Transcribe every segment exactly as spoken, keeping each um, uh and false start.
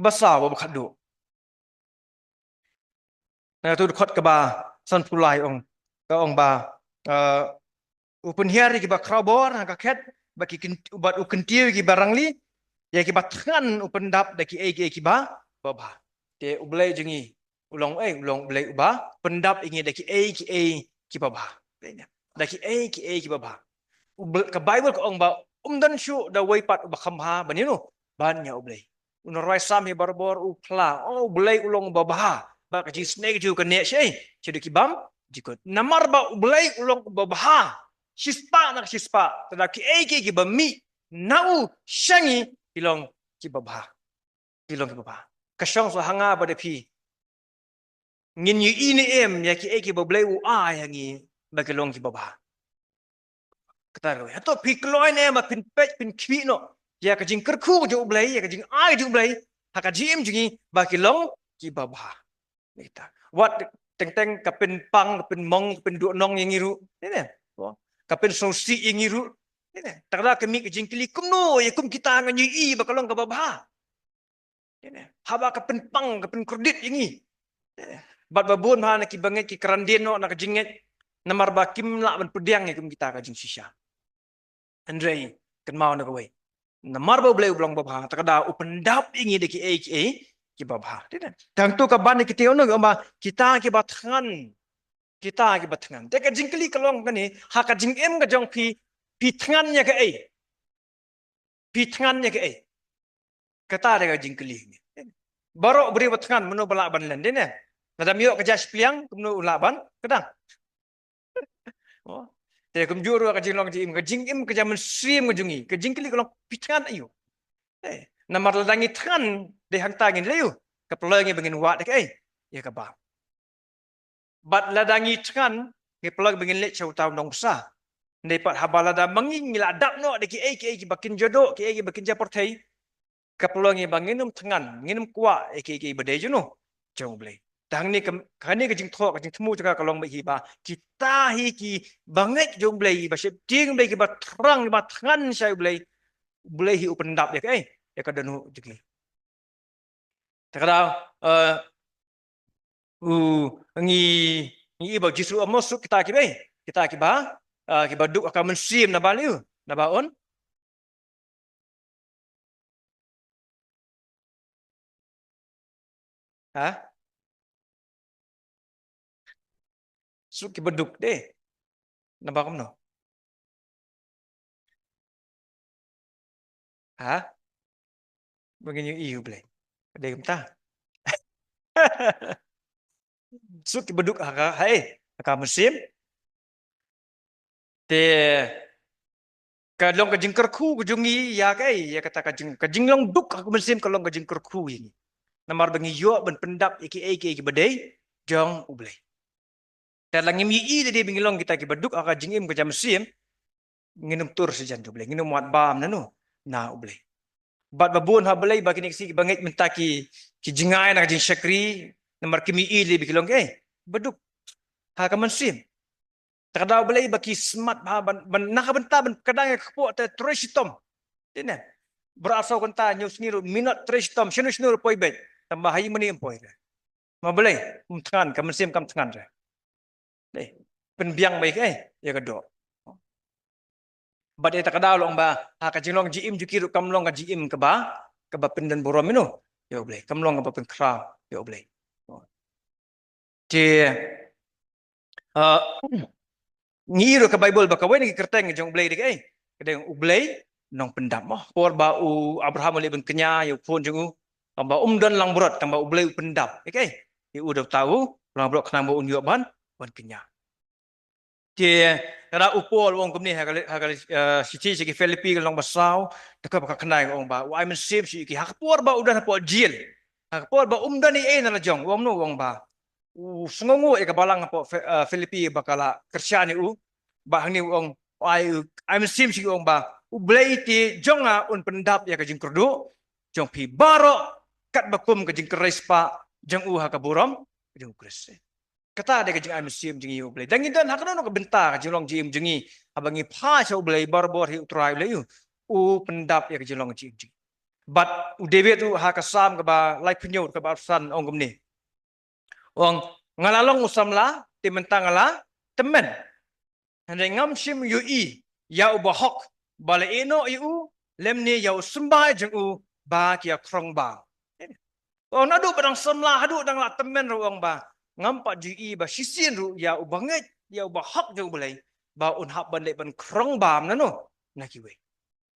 kaba saw, ba khatduh. Na tu dkhot kaba sanphew lai ong, ka ong ba, eh, u pynhiar ïa kiba khraw bor ha ka khet, ba ki kyn-, bad u kyntiew ïa kiba rangli, ïa kiba thngan u pyndap da kiei kiei kiba babha. Te U Blei jong ngi u long, eh, u long U Blei uba pyndap ïa ngi da kiei kiei kiba bha. Da kiei kiei kiba bha. U Bl-, ka Baibl ka ong ba um don shuh da uwei pat uba kham bha ban ïa u, ban ïa U Blei. U nongrwai Salm hi barabor u phla, oh, U Blei u long uba bha. Ba ka jingsnei ka jong u ka neh shaei, shaduh ki bymjukut. Namar ba U Blei u long uba bha, shispah na ka shispah, te da kiei kiei kiba mih na u sha ngi ki long kiba bha. Ki long kiba bha. Ka shong shuh ha nga bad ha phi. Ngin ïohi ne em ïa kiei kiei ba U Blei u ai ha ngi ba ki long kiba bha? Kata ka wei. Hato phi kloi ne em ba phin peit, phin khmih noh ïa ka jingkyrkhu ka jong U Blei, ïa ka jingai jong U Blei ha ka jingim jong ngi ba ki long kiba bha? Ngi ta. Wat teng teng ka pynpang, ka pynmong, ka pynduhnong ïa ngi ruh. Ngi ne. Ka pynsngewsih ïa ngi ruh. Ngi ne. Te ka da ka mih ka jingkylli, kumno ïa kum kita ngan ïohi ba ka long kaba bha? Ngi ne. Haba ka pynpang, ka pynkordit ïa ngi. Ngi ne. Bad ba bun ha na ki bangeit ki kren dien noh na ka jingngeit. Namar ba kim lah ban pdiang ïa kum kita ka jingshisha. Hynrei kynmaw na kawei. Namar ba U Blei u long uba bha, te ka da u pyndap ïa ngi da kiei kiei kiba bha. Te da. Tang tu ka ban ïa kita, u ong ba kita kiba thngan. Kita kiba thngan. Te ka jingkylli ka long kane, ha ka jingim ka jong phi, phi thngan ïa kaei? Phi thngan ïa kaei? Kata de ka jingkylli. Baroh briew ba thngan, mano ba lah ban len, dei ne? Lada ym ïoh ka ja shipiliang, kumno u lah ban kdang? Oh. Te kumjuh ruh ka jinglong jingim, ka jingim ka jingmynsiem ka jong ngi. Ka jingkylli ka long phi thngan aïu? Eh, namar lada ngi thngan dei hangta ngin leh aïu? Ka pynlong ngi ba ngin wad ïa kaei? Ïa ka bam. Bad lada ngi thngan, ngi pynlong ba ngin leit sha uta u nongbsa. Dei pat haba lada ma ngi ngi la dap noh da kiei kiei kiba kin jadoh, kiei kiba kin japyrthei, ka pynlong ngi ba ngin ym thngan, ngin ym kwah ïa kiei kiei ba dei jong u, jong U Blei. Te hangne ka, kane ka jingthoh, ka jingthmu jong ka ka long ba hi ba kita hi ki bangeit jong U Blei, ba sheptieng U Blei, kiba thrang, kiba thngan sha U Blei, U Blei hi u pyndap ïa kaei? Ïa ka dohnud jong ki. Te ka daw, eh, u, ngi, ngi i ba u Jisu u ong mo, suk kita kiba, kita kiba, eh, kiba duk ha ka mynsiem, naba lei u, naba un. Ha? Suk kiba duk de. Naba kumno? Ha? Ba ngin ïohi U Blei. Dei kumta. Suk kiba duk ha ka, ha, eh, ha ka mynsiem. Te ka long ka jingkyrkhu ka jong ngi ïa kaei, ïa kata ka jing, ka jinglong duk ha ka mynsiem ka long ka jingkyrkhu ïa ngi. Namar ba ngi ïoh ban pyndap ïa kiei kiei kiba dei jong U Blei. Te lada ngim ïohi lade ba ngi long kita kiba duk ha ka jingim ka jingmynsiem, ngin ym tur sha jan jong U Blei, ngin ym wad bam nano na U Blei. Bad ba bun ha Blei ba kine ki sngi kiba ngeit mynta ki, ki jngai na ka jingshakri, namar kim ïohi lade ba ki long kiei, ba duk ha ka mynsiem. Te ka daw Blei ba ki smat bha ban, ban na ka bynta ban kdang ïa ka kpoh te trei shitom. Dei ne? Baroh arphew kynta, hynñiew sngi ruh, minot trei shitom, shano shano ruh poi beit. Tangba ha ïing mane ym poi re. Ma Blei um thngan, ka mynsiem kam thngan re. Dei. Pynbiang beit ïa ka doh. Bad ïa kata ka daw long ba ha ka jinglong jingim jong ki ruh kam long ka jingim kaba, kaba pyndon burom ïa u, ïa U Blei. Kam long kaba pynkhraw ïa U Blei. Te, ah, ngi i ruh ka Baibl ba kawei na ki kyrteng jong U Blei dei kaei? Ka dei U Blei nongpyndap mo. Por ba u Abraham u leit ban kñia ïa u khun jong u, tangba um don langbrot, tangba U Blei u pyndap. Dei kaei? Ïa u da uta u langbrot khnang ba un ïoh ban, ban kñia. Te lada u Paul u ong kumne ha ka, ha ka, eh, shithi sha ki Philippi ka lynnong ba saw, dkhot ba khatkhyndai u ong ba u ai mynsiem sha ki ha ka por ba u don hapoh jel. Ha ka por ba um don ei ei na la jong, u ong no, u ong ba u sngewnguh ïa ka balang hapoh Phi-, eh, Philippi ba ka la kyrshan ïa u. Ba hangne u ong, u ai, u ai mynsiem sha ki, u ong ba U Blei te jong nga un pyndap ïa ka jingkyrduh jong phi baroh katba kum ka jingkyrhai spah jong u ha ka burom jong U Khrist. Kata dei ka jingai mynsiem jong ngi ïa U Blei. Dang ngi don ha kano kano ka bynta ka jinglong jingim jong ngi, haba ngi phai sha U Blei, barabor hi U Trai U Blei u pyndap ïa ka jinglong jingim jong ngi. Bad u David ruh ha ka Salm kaba laiphew hynñiew kaba arphew san ong kumne. Ong, nga la long u samla, te mynta nga la tymmen. Hynrei ngam shym ïohi ïa u bahok ba la ïehnoh ïa u, lymne ïa u symbai jong u ba ki ïa khrong bam. Ong, naduh ba dang samla haduh dang la tymmen ruh, ong, ba ngam pat ju ïohi ba shisien ruh ïa u bangeit, ïa u bahok jong U Blei, ba un hap ban leh ban khrong bam nano na kiwei,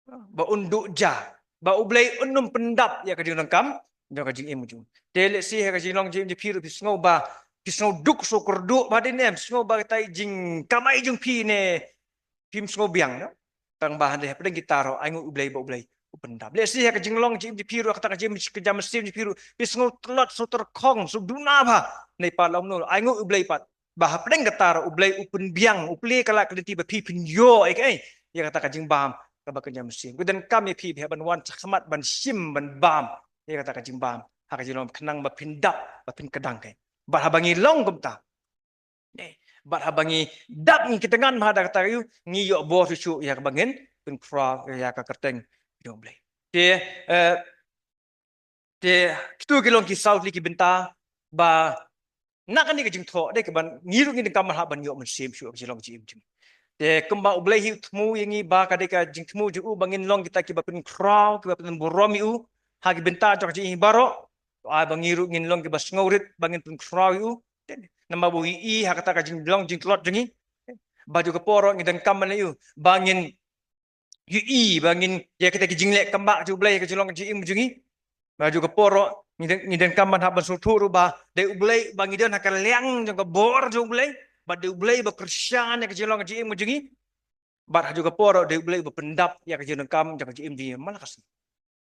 ba un duh ja, ba U Blei un ym pyndap ïa ka jingdonkam jong ka jingim jong u. Te lehse ha ka jinglong jingim jong phi ruh phi sngew ba, phi sngew duk, sngew kyrduh ba dei ne em, sngew ba katai jingkamai jong phi ne phim sngew biang, no? Tang ba hynrei hapdeng kita ruh ai nguh U Blei ba U Blei u pyndap. Lehse ha ka jinglong jingim jong phi ruh, kata ka jingim ka jam mynsiem jong phi ruh, phi sngew tlot, sngew tyrkhong, sngew duna bha. Hynrei pat long kumno, ai nguh U Blei pat ba hapdeng kata ruh U Blei u pynbiang, u plie ka lad ka lynti ba phi phin ïoh ïa kaei, ïa kata ka jingbam kaba kynja mynsiem. Ka donkam ïa phi ba hap ban wan shakhmat ban shim ban bam ïa kata ka jingbam ha ka jinglong, khnang ba phin dap, ba phin kdang kaei. Bad haba ngi long kumta, eh, bad haba ngi dap, ngi kyntangan bha da kata ka ïa u, ngi ïoh bor shuh shuh ïa kaba ngin pynkhraw ïa ka kyrteng jong U Blei. Te, eh, te kito ki long ki saw tylli ki bynta ba na kane ka jingthoh dei kaba ngi ruh ngi donkam ban hap ban ïoh mynsiem shuh ha ka jinglong jingim jong ngi. Te kumba U Blei hi u thmu ïa ngi ba ka dei ka jingthmu jong u ba ngin long kita kiba pynkhraw, kiba pynburom ïa u ha ki bynta jong ka jingim baroh. Ai ba ngi ruh ngin long kiba sngewrit ba ngin pynkhraw ïa u. Namar ba u ïohi ha kata ka jinglong jingtlot jong ngi. Bad ha ka por ruh ngi donkam ban ïa u ba ngin ïohi ba ngin ïa kita ki jingleh kambah jong U Blei ha ka jinglong jingim jong ngi. Bad ha ka por ruh ngi don, ngi donkam ban hap ban sngewthuh ruh ba dei U Blei ba ngi don ha ka liang jong ka bor jong U Blei. Bad dei U Blei ba kyrshan ïa ka jinglong jingim jong ngi. Bad ha ka por ruh dei U Blei ba pyndap ïa ka jingdonkam jong ka jingim jong ngi man la ka sngi.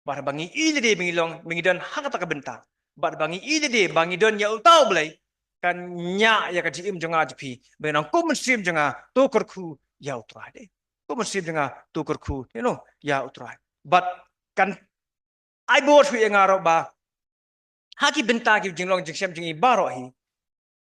Bad ba ngi ïohi lade ba ngi long, ba ngi don ha kata ka bynta, bad ba ngi ïohi lade ba ngi don ïa uta U Blei, kan ñiah ïa ka jingim jong nga jong phi. Ba ngi ong, ko mynsiem jong nga, to kyrkhu ïa U Trai. Dei, ko mynsiem jong nga, to kyrkhu, you know, ïa U Trai. Bad kan ai bor shuh ïa nga ruh ba ha ki bynta ki jinglong jingshem jong ngi baroh hi,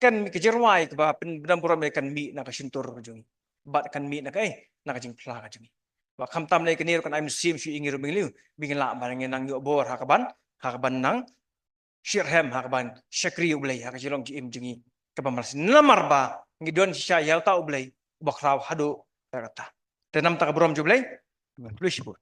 kan mih ka jingrwai kaba pynbna burom, kan mih na ka shyntur ka jong ngi, bad kan mih na ka, eh, na ka jingphla ka jong ngi. Bad khamtam lei kane ruh kan ai mynsiem shuh ïa ngi ruh ba ngi lah, ba ngin nang ïoh bor ha kaban, ha kaban nang shitrhem, ha kaban shakri U Blei ha ka jinglong jingim jong ngi kaba mar sien. Namar ba ngi don shisha ïa uta U Blei uba khraw haduh katta. Te namar kata ka burom jong U Blei. Amen. Khublei shibun.